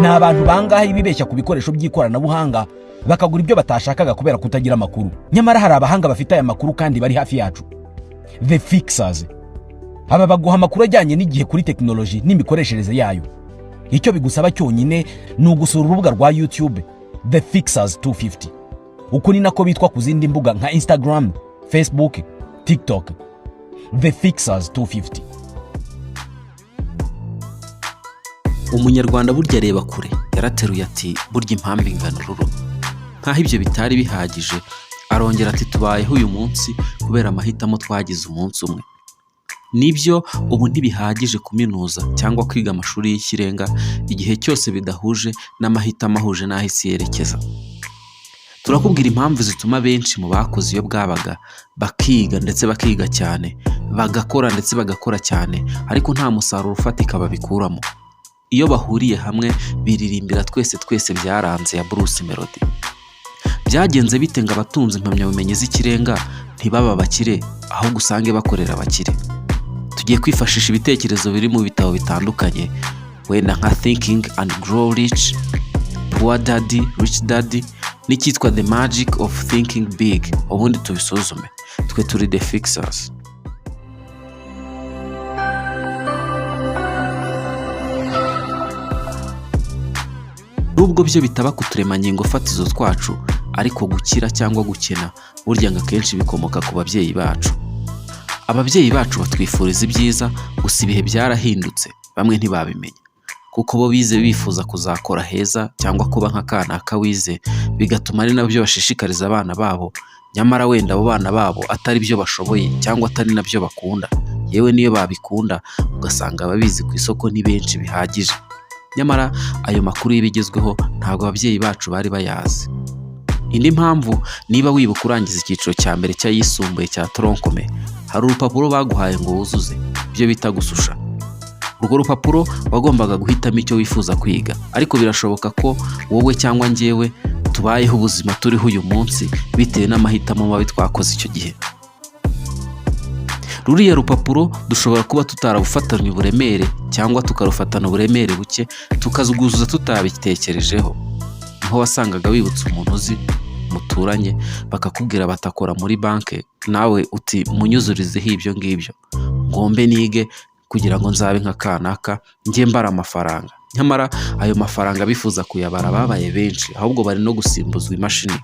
Ni abantu bangahe bibeshya ku bikoresho by'ikoranabuhanga, bakagura ibyo batashakaga kubera kutagira amakuru? Nyamara hari abahanga bafite aya makuru kandi bari hafi yacu, The Fixers. Aba baguha amakuru ajyanye n'igihe kuri tekinoloji n'imikoreshereze yayo. Icyo bigusaba cyonyine ni ugusura urubuga rwa YouTube The Fixers 250. Uko ni nako bitwa ku zindi mbuga nka Instagram, Facebook, TikTok, The Fixers 250. Umunyarwanda burya areba kure. Yarateruye ati: "Burya impamvu ingana ururo." Nk'aho ibyo bitari bihagije, arongera ati: "Tubayeho uyu munsi kubera amahitamo twagize umunsi umwe." Nibyo, ubu ntibihagije kuminuza cyangwa kwiga amashuri y'ikirenga igihe cyose bidahuje n'amahitamo ahuje n'aho isi yerekeza. Turakubwira impamvu zituma benshi mu bakoze iyo bwabaga, bakiga ndetse bakiga cyane, bagakora ndetse bagakora cyane, ariko nta musaruro ufatika babikuramo. Iyo bahuriye hamwe biririmbira "Twese twese byaranze" ya Bruce Melody. Byagenze bite ngo abatunze impamyabumenyi z'ikirenga ntibaba abakire, ahubwo usange bakorera abakire? Tugiye kwifashisha ibitekerezo biri mu bitabo bitandukanye, wenda nka Thinking and Grow Rich, Poor Daddy Rich Daddy n'icyitwa The Magic of Thinking Big, ubundi tubisuzume. Twe turi The Fixers. Nubwo byo bitaba ku turemangingo fatizo twacu, ariko gukira cyangwa gukena burya ngo akenshi bikomoka ku babyeyi bacu. Ababyeyi bacu batwifuriza ibyiza, gusa ibihe byarahindutse, bamwe ntibabimenya kuko bo bize bifuza kuzakora heza cyangwa kuba nka kanaka wize, bigatuma ari nabyo bashishikariza abana babo, nyamara wenda abo bana babo atari byo bashoboye cyangwa atari nabyo bakunda. Yewe, niyo babikunda, ugasanga ababizi ku isoko ni benshi bihagije. Nyamara ayo makuru y'ibigezweho ntabwo ababyeyi bacu bari bayazi. Indi mpamvu, niba wibuka urangiza icyiciro cya mbere cy'ayisumbuye cya tronc commun, hari urupapuro baguhaye ngo wuzuze, ibyo bita gususha. Urwo rupapuro wagombaga guhitamo icyo wifuza kwiga, ariko birashoboka ko wowe cyangwa njyewe tubayeho ubuzima turiho uyu munsi bitewe n'amahitamo mabi twakoze icyo gihe. Ruriya rupapuro dushobora kuba tutarabufatanye uburemere cyangwa tukarufatana uburemere buke, tukazwuzuza tutabitekerejeho. Niho wasangaga wibutse umuntu uzi muturanye, bakakubwira batakora muri banki, nawe uti: "Munyuzurizeho ibyo ngibyo, ngombe nige kugira ngo nzabe nka kanaka, njye mbara amafaranga." Nyamara ayo mafaranga bifuza kuyabara babaye benshi, ahubwo bari no gusimbuzwa imashini.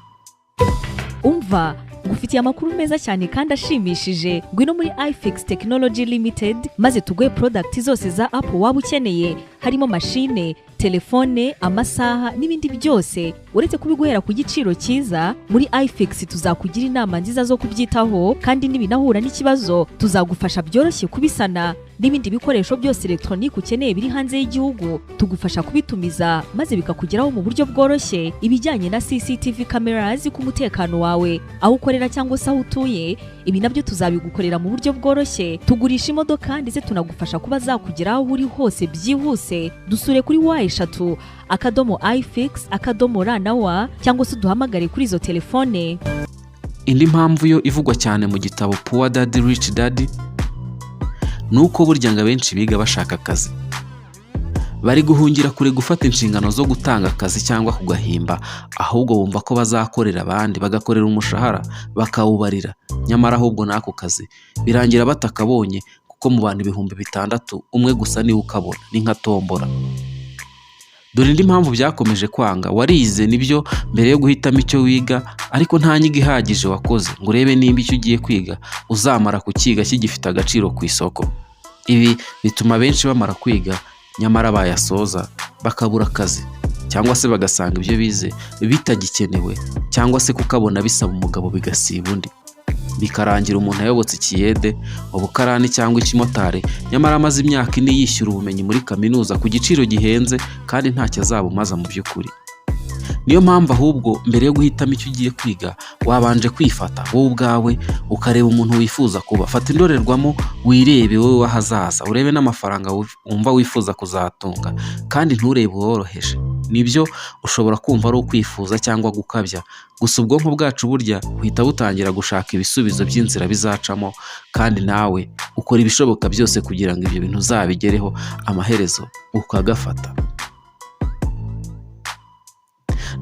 Umva, ngufitiye amakuru meza cyane kandi ashimishije. Ngwino muri iFix Technology Limited maze tuguhe product zose za Apple waba ukeneye, harimo mashine, telefone, amasaha n'ibindi byose. Uretse kubiguhera ku giciro cyiza, muri iFix tuzakugira inama nziza zo kubyitaho, kandi nibinahura n'ikibazo tuzagufasha byoroshye kubisana. N'ibindi bikoresho byose elegitoronike ukeneye biri hanze y'igihugu tugufasha kubitumiza maze bikakugeraho mu buryo bworoshye. Ibijyanye na CCTV cameras ku mutekano wawe aho ukorera cyangwa se aho utuye, ibi nabyo tuzabigukorera mu buryo bworoshye. Tugurisha imodoka ndetse tunagufasha kuba zakugeraho aho uri hose byihuse. Dusure kuri www.ifix.rw cyangwa se uduhamagare kuri izo telefone. Indi mpamvu yo ivugwa cyane mu gitabo Poor Daddy Rich Daddy ni uko burya ngo abenshi biga bashaka akazi. Bari guhungira kure gufata inshingano zo gutanga akazi cyangwa kugahimba, ahubwo bumva ko bazakorera abandi, bagakorera umushahara bakawubarira. Nyamara ahubwo n'ako kazi birangira batakabonye, kuko mu bantu 6000 umwe gusa niwe ukabona, ni nka tombora. Dore indi mpamvu byakomeje kwanga: warize nibyo mbere yo guhitamo icyo wiga, ariko nta nyigo ihagije wakoze ngo urebe nimba icyo ugiye kwiga uzamara kukiga kigifite agaciro ku isoko. Ibi bituma benshi bamara kwiga, nyamara bayasoza bakabura akazi, cyangwa se bagasanga ibyo bize bitagikenewe, cyangwa se kukabona bisaba umugabo bigasiba undi, bikarangira umuntu ayobotse ikiyede, ubukarani cyangwa ikimotari, nyamara amaze imyaka 4 yishyura ubumenyi muri kaminuza ku giciro gihenze kandi ntacyo azabumaza mu by'ukuri. Niyo mpamvu ahubwo mbere yo guhitamo icyo ugiye kwiga wabanje kwifata wowe ubwawe, ukareba umuntu wifuza kuba. Fata indorerwamo wirebe wowe w'ahazaza, urebe n'amafaranga wumva wifuza kuzatunga, kandi nturebe uworoheje. Nibyo, ushobora kumva ari ukwifuza cyangwa gukabya, gusa ubwonko bwacu burya buhita butangira gushaka ibisubizo by'inzira bizacamo, kandi nawe ukora ibishoboka byose kugira ngo ibyo bintu uzabigereho, amaherezo ukagafata.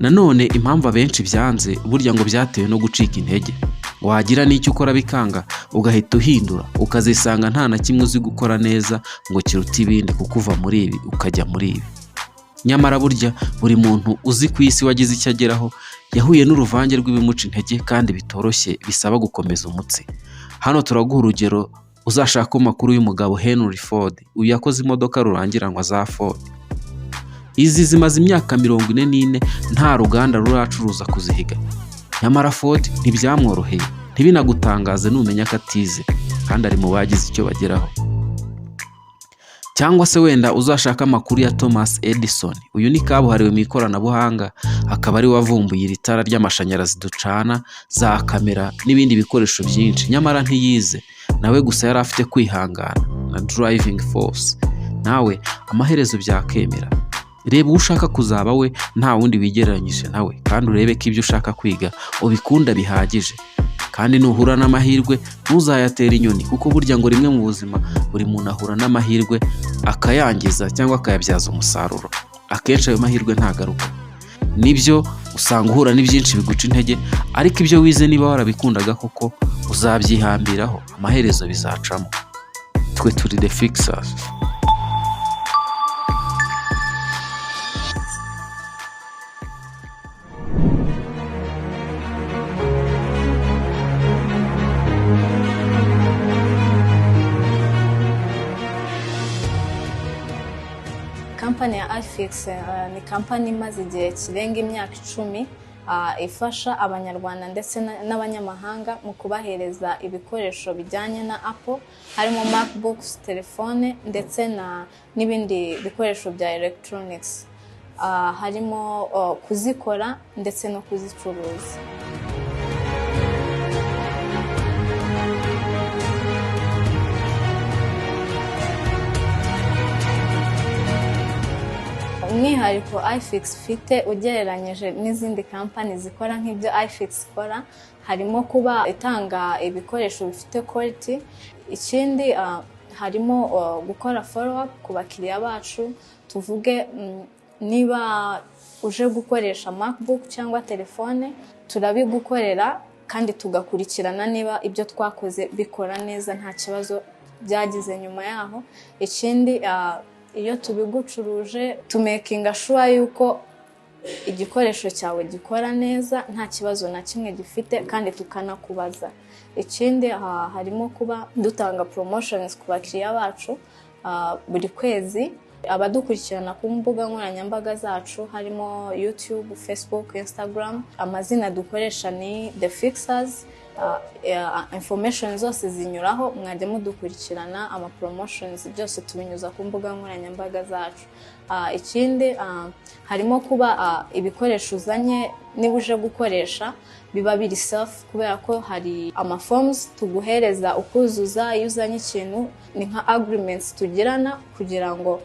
Nanone impamvu abenshi byanze, burya ngo byatewe no gucika intege. Wagira n'icyo ukora bikanga, ugahita uhindura, ukazisanga nta na kimwe uzi gukora neza ngo kirute ibindi, kuko uva muri ibi ukajya muri ibi. Nyamara burya buri muntu uzi ku isi wagize icyo ageraho yahuye n'uruvange rw'ibimuca intege kandi bitoroshye, bisaba gukomeza umutsi. Hano turaguha urugero: uzashaka amakuru y'umugabo Henry Ford. Uyu yakoze imodoka rurangiranwa za Ford. Izi zimaze imyaka 44 nta ruganda ruracuruza kuzihiga. Nyamara Ford ntibyamworoheye. Ntibinagutangaze numenya ko atize kandi ari mu bagize icyo bageraho. Cyangwa se wenda uzashaka amakuru ya Thomas Edison. Uyu ni kabuhariwe mu ikoranabuhanga, akaba ari we wavumbuye iri tara ry'amashanyarazi ducana, za kamera n'ibindi bikoresho byinshi. Nyamara ntiyize nawe, gusa yari afite kwihangana na driving force. Nawe amaherezo byakemera. Reba uwo ushaka kuzaba we, nta wundi wigereranyije nawe, kandi urebe ko ibyo ushaka kwiga ubikunda bihagije. Kandi nuhura n'amahirwe ntuzayatere inyoni, kuko burya ngo rimwe mu buzima buri muntu ahura n'amahirwe akayangiza cyangwa akayabyaza umusaruro. Akenshi ayo mahirwe ntagaruka. Nibyo, usanga uhura n'ibyinshi biguca intege, ariko ibyo wize niba warabikundaga koko uzabyihambiraho, amaherezo bizacamo. Twe turi The Fixers. Kampani ya iFix ni kampani imaze igihe kirenga imyaka 10, ifasha Abanyarwanda ndetse n'abanyamahanga mu kubahereza ibikoresho bijyanye na Apple, harimo MacBooks, telefone ndetse n'ibindi bikoresho bya electronics. Harimo kuzikora ndetse no kuzicuruza. Umwihariko iFix ifite ugereranyije n'izindi kampani zikora nk'ibyo iFix ikora, harimo kuba itanga ibikoresho bifite quality. Ikindi harimo gukora follow up ku bakiriya bacu. Tuvuge niba uje gukoresha MacBook cyangwa telefone, turabigukorera kandi tugakurikirana niba ibyo twakoze bikora neza, nta kibazo byagize nyuma yaho. Ikindi, iyo tubigucuruje tumakinga sure yuko igikoresho cyawe gikora neza, nta kibazo na kimwe gifite, kandi tukanakubaza. Ikindi harimo kuba dutanga promotions ku bakiriya bacu buri kwezi. Abadukurikirana ku mbuga nkoranyambaga zacu, harimo YouTube, Facebook, Instagram, amazina dukoresha ni The Fixers. Information zose zinyuraho, mwajya mudukurikirana. Ama promotions byose tubinyuza ku mbuga nkoranyambaga zacu. Ikindi harimo kuba ibikoresho uzanye, niba uje gukoresha, biba biri safe, kubera ko hari ama forms tuguhereza ukuzuza iyo uzanye ikintu. Ni nka agreements tugirana kugira ngo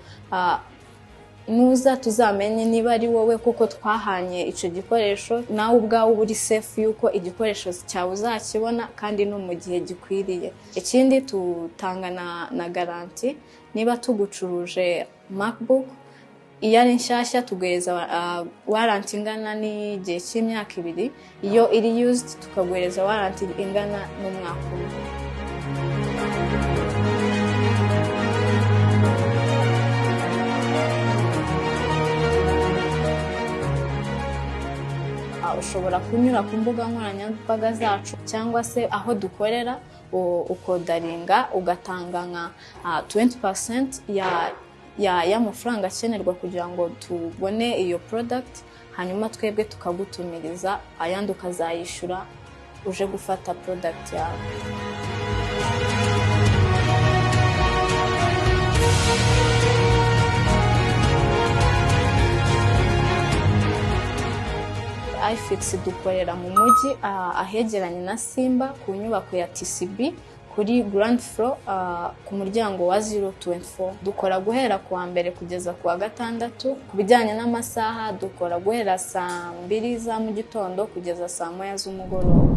nuza tuzamenye niba ari wowe kuko twahanye icyo gikoresho. Nawe ubwawe uba uri safe yuko igikoresho cyawe uzakibona kandi no mu gihe gikwiriye. Ikindi, tutanga na garanti. Niba tugucuruje MacBook, iyo ari nshyashya tuguhereza warranty ingana n'igihe cy'imyaka 2. Iyo iri used tukaguhereza warranty ingana n'umwaka umwe. Ushobora kunyura ku mbuga nkoranyambaga zacu cyangwa se aho dukorera, ukaorderinga, ugatanga nka 20% ya y'amafaranga akenerwa kugira ngo tubone iyo product, hanyuma twebwe tukagutumiriza, ayandi ukazayishyura uje gufata product yawe. iFix dukorera mu mujyi, ahegeranye na Simba, ku nyubako ya TCB, kuri ground floor, ku muryango wa 024. Dukora guhera ku wa mbere kugeza ku wa gatandatu. Ku bijyanye n'amasaha, dukora guhera saa 2 za mu gitondo kugeza saa 1 z'umugoroba.